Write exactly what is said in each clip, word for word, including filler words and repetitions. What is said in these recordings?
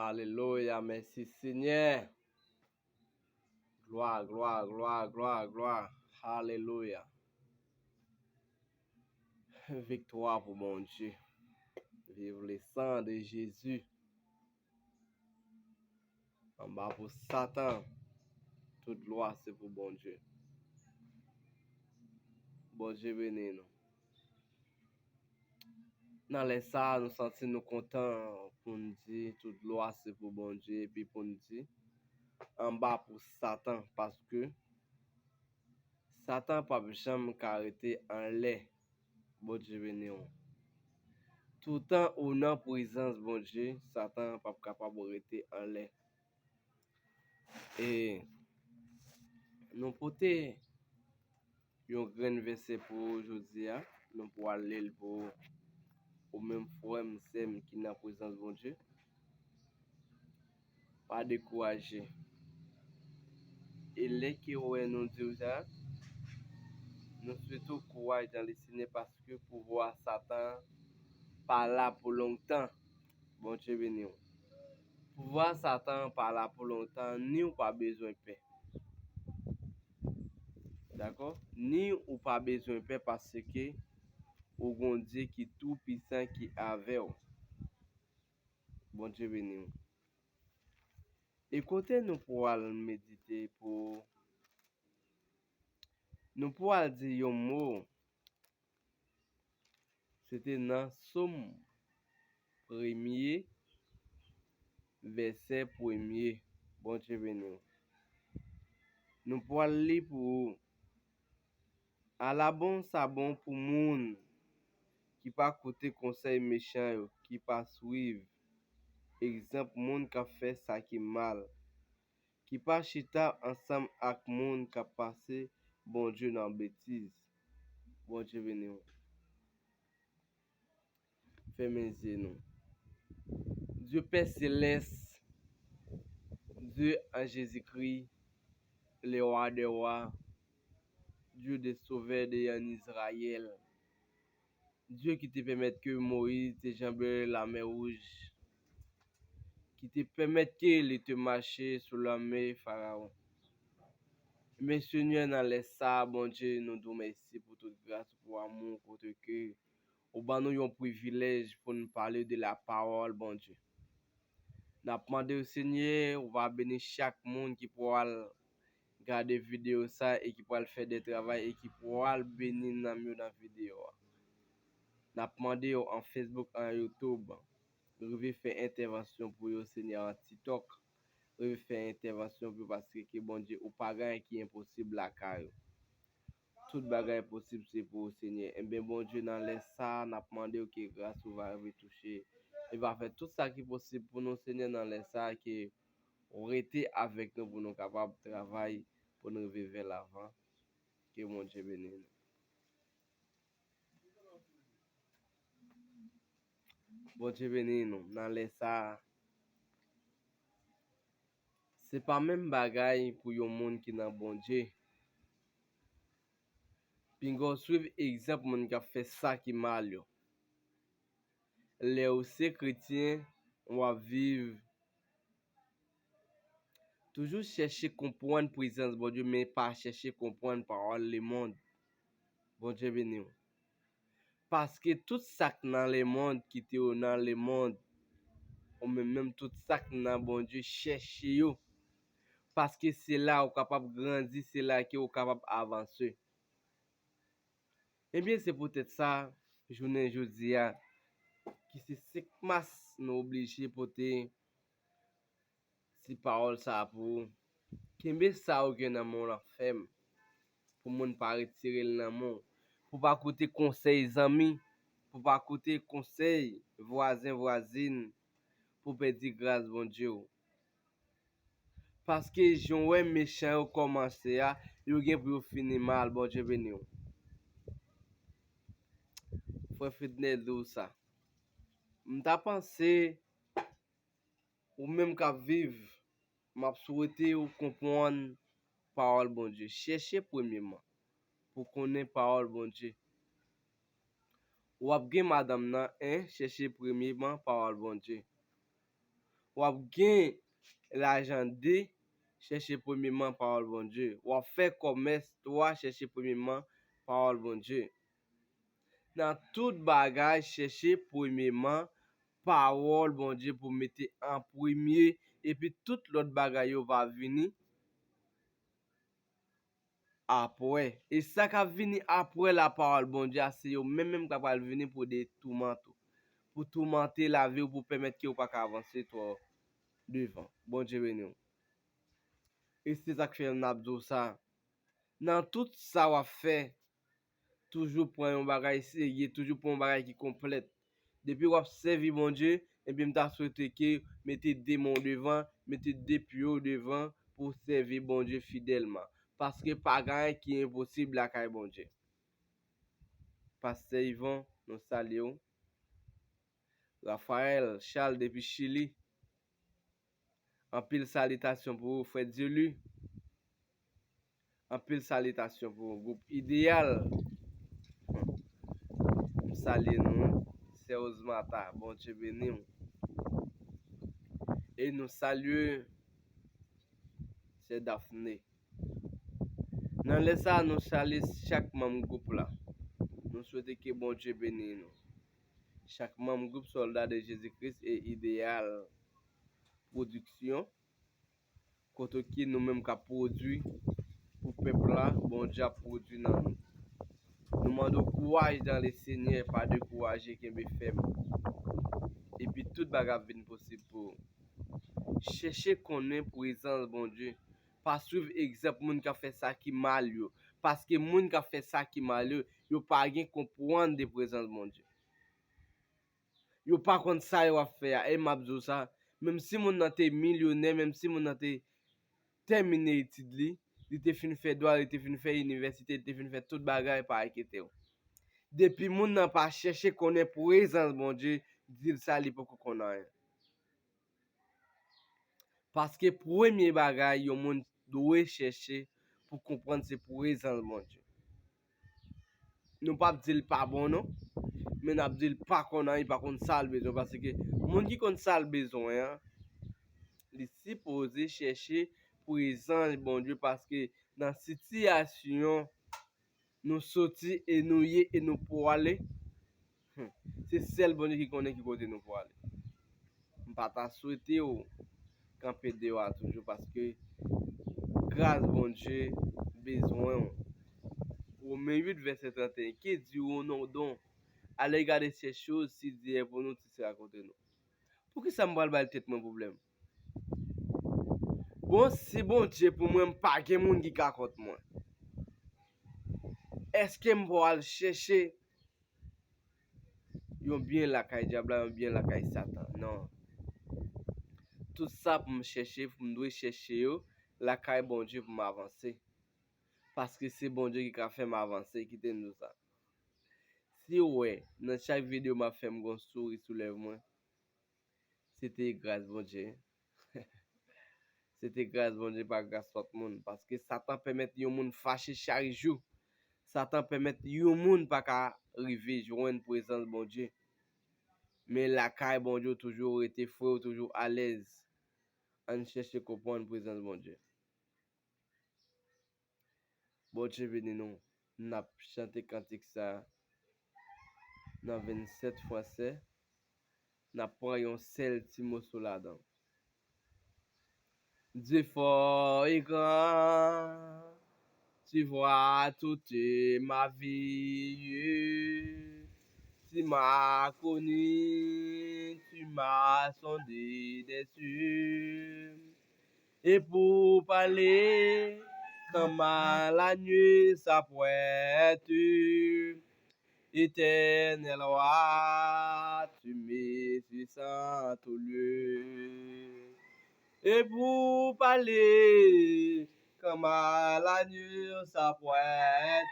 Alelouya, mèsi Senyè. Glwa, glwa, glwa, glwa, glwa. Alelouya. Viktwa pou Bondye. Viv le san de Jezi. Anba pou Satan. Tout glwa se pou Bondye. Bondye beni nou. Nan lè sa a, nou santi nou kontan pou n di tout glwa se pou Bondye, epi pou n di anba pou Satan, paske Satan p ap janm ka rete anlè. Bondye beni w. Toutan ou nan prezans Bondye, Satan p ap kapab rete anlè. E nou pote yon grenn vèsè pou ou jodi a. Nou pral li l pou ou, ou menm frè m, sè m ki nan prezans Bondye. Pa dekouraje. E lè ke w wè nou di w sa, nou swete w kouraj nan Lesenyè, paske pouvwa Satan pa la pou lontan. Bondye beni w. Pouvwa Satan pa la pou lontan, ni w pa bezwen pè. Dakò? Ni ou pa bezwen pè, paske ou gon Dye ki tou pisan ki avè w. Bondye beni w. E kote nou pral medite pou nou pral di yon mo, se te nan Sòm premye, vèsè premye. Bondye beni w. Nou pral li pou ou. Ala bon sa bon pou moun ki pa koute konsèy mechan yo, ki pa swiv egzanp moun k ap fè sa ki mal, ki pa chita ansanm ak moun k ap pase Bondye nan betiz. Bondye beni w. Fèmen zye nou. Dye Pè Selès, Dye an Jezikri, le Wa dè wa, Dye de Sovè de an Izrayèl, Dye ki te pèmèt ke Moyiz te janbe Lamè Wouj, ki te pèmèt ke li te mache sou lame Farawon. Men Senyè, nan lè sa a, Bondye, nou di w mèsi pou tout gras, pou amou, kote ke ou ban nou yon privilèj pou n pale de la pawòl Bondye. N ap mande w, Senyè, ou va beni chak moun ki pral gade videyo sa e ki pral fè de travay e ki pral beni nanm yo nan videyo a. N ap mande w an Facebook, an YouTube, rive fè entèvansyon pou yo, Senyè, an TikTok. Rive fè entèvansyon pou yo, paske ke Bondye, ou pa gen anyen ki enposib lakay ou. Tout bagay posib se pou ou, Senyè. Enben, Bondye, nan lè sa a, n ap mande w ke gras ou va rive touche. E va fè tout sa ki posib pou nou, Senyè, nan lè sa a, ke ou rete avèk nou pou nou kapab travay, pou n rive vè lavan. Ke Bondye beni nou. Bondye beni nou nan lè sa a. Se pa menm bagay pou yon moun ki nan Bondye. Pinga w swiv egzanp moun k ap fè sa ki mal yo. Lè w se kretyen, w ap viv. Toujou chèche konprann prezans Bondye, men pa chèche konprann pawòl lemonn. Bondye beni w. Paske tout sa k nan lemonn kite w nan lemonn, ou menm menm tout sa k nan Bondye, chèche yo. Paske se la ou kapab grandi, se la ke ou kapab avanse. Ebyen, se poutèt sa, jounen jodi a, ki se senk mas, nou oblije pote ti pawòl sa a pou ou. Kenbe sa ou gen nan men w lan fèm, pou moun pa retire l nan men w, pou pa koute konsèy zanmi, pou pa koute konsèy vwazen, vwazin, pou pèdi gras Bondye w. Paske jan w wè mechan yo kòmanse a, yo gen pou yo fini mal. Bondye beni w. Frè Fedner di w sa. M ta panse, ou menm k ap viv, m ap swete w konprann pawòl Bondye. Chèche premyeman pou konnen pawòl Bondye. W ap gen madanm nan, en, chèche premyeman pawòl Bondye. W ap gen lajan, de, chèche premyeman pawòl Bondye. W ap fè kòmès, twa, chèche premyeman pawòl Bondye. Nan tout bagay, chèche premyeman pawòl Bondye pou mete an premye, epi tout lòt bagay yo va vini apre. E sa k ap vini apre lapawòl Bondye a, se yo menm menm k ap pral vini pou detoumante w, pou toumante lavi w, pou pèmèt ke w pa ka avanse twò devan. Bondye beni w. E se sa k fè n ap di w sa. Nan tout sa w ap fè, toujou pran yon bagay serye, toujou pran yon bagay ki konplèt. Depi w ap sèvi Bondye, ebyen, m ta swete ke mete de men w devan, mete de pye w devan pou w sèvi Bondye fidèlman. Paske pa gen anyen ki enposib lakay Bondye. Pastè Yvon, nou salye w. Raphaël Charles depi Chili. Anpil salitasyon pou ou, frè Dieuly. Anpil salitasyon pou ou, gwoup Ideyal. M salye nou, sè Osmata, Bondye beni w. E nou salye sè Daphné. Nan lè sa a, nou salye chak manm gwoup la. Nou swete ke Bondye beni nou. Chak manm gwoup Sòlda de Jezi Kris e Ideyal Pwodiksyon, kote ke nou menm k ap pwodui pou pèp la, Bondye ap pwodui nan nou. Nou mande w kouraj dans le Seigneur, pa dekouraje, kenbe fèm. Epi tout bagay ap vin posib pou ou. Chèche konnen prezans Bondye. Pa swiv egzanp moun k ap fè sa ki mal yo. Paske moun k ap fè sa ki mal yo, yo pa gen konprann de prezans Bondye. Yo pa konn sa yo ap fè a. E m ap di w sa, menm si moun nan te milyonè, menm si moun nan te tèmine etid li, li te fin fè dwa, li te fin fè inivèsite, li te fin fè tout bagay, pa enkyete w. Depi moun nan pa chèche konnen prezans Bondye, di l sa, li poko konn anyen. Paske premye bagay yon moun dwe chèche pou konprann se prezans Bondye. Nou p ap di l pa bon non, men n ap di l pa konn anyen, pa konn sa l bezwen. Paske moun ki konn sa l bezwen an, li sipoze chèche prezans Bondye, paske nan sitiyasyon nou soti e nou ye e nou pwale, hmm, se sèl Bondye ki konnen ki kote nou pwale. M pa ta swete w kanpe deyò a toujou, paske gras Bondye bezwen w. Women uit vèsè trannteyen, que Dieu nous donne à l'égard de ces choses, si Dieu est pour nous, qui sera contre nous? Poukisa m pral bay tèt mwen pwoblèm? Bon, si Bondye pou mwen, m pa gen moun ki ka kont mwen. Èske m pral chèche yon byen lakay dyab la, yon byen lakay Satan? Non. Tout sa pou m chèche, pou m dwe chèche yo lakay Bondye pou m avanse. Paske se Bondye ki ka fè m avanse, kite m di w sa. Si w wè, nan chak videyo m ap fè, m gon souri sou lèv mwen, se te gras Bondye. Se te gras Bondye, pa gras lòt moun. Paske Satan pèmèt yon moun fache chak jou. Satan pèmèt yon moun pa ka rive jwenn prezans Bondye. Men lakay Bondye, w toujou rete fre, w toujou alèz. Ann chèche konprann prezans Bondye. Bondye beni nou. N ap chante kantik sa a nan vennsèt fransè. N ap pran yon sèl ti moso ladan. Dieu fort et grand, tu vois toute ma vie. Tu m'as connu, tu m'as sondé des cieux. Et pour parler comme à la nuit s'apprête, Éternel roi, tu me suis en tout lieu. Et pour parler comme à la nuit s'apprête,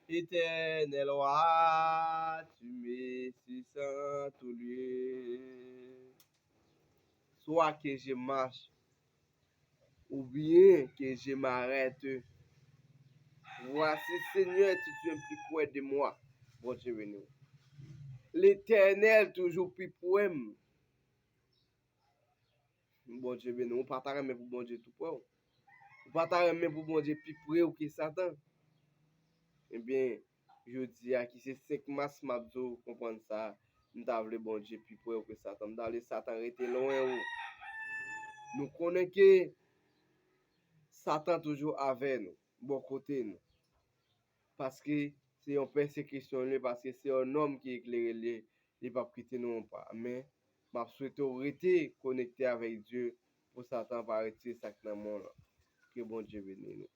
Éternel roi, tu me suis en tout lieu. Soit que je marche ou bien que je m'arrête, voici, Seigneur, tu es plus près de moi. Bondye beni w. Letènèl toujou pi pre m. Bondye beni w. Ou pa ta renmen pou Bondye tou prè w? Ou pa ta renmen pou Bondye pi pre w ke Satan? Ebyen, jodi a ki se senk mas, m ap di w konprann sa, m ta vle Bondye pi pre w ke Satan. M ta vle Satan rete lwen ou. Nou konnen ke Satan toujou avè nou, bò kote nou. Paske se yon pèsekisyon li ye, paske se yon nonm ki eklere li ye, li p ap kite nou yon pa. Men, m ap swete w rete konekte avèk Dye pou Satan pa retire sa k nan men w lan. Ke Bondye beni nou.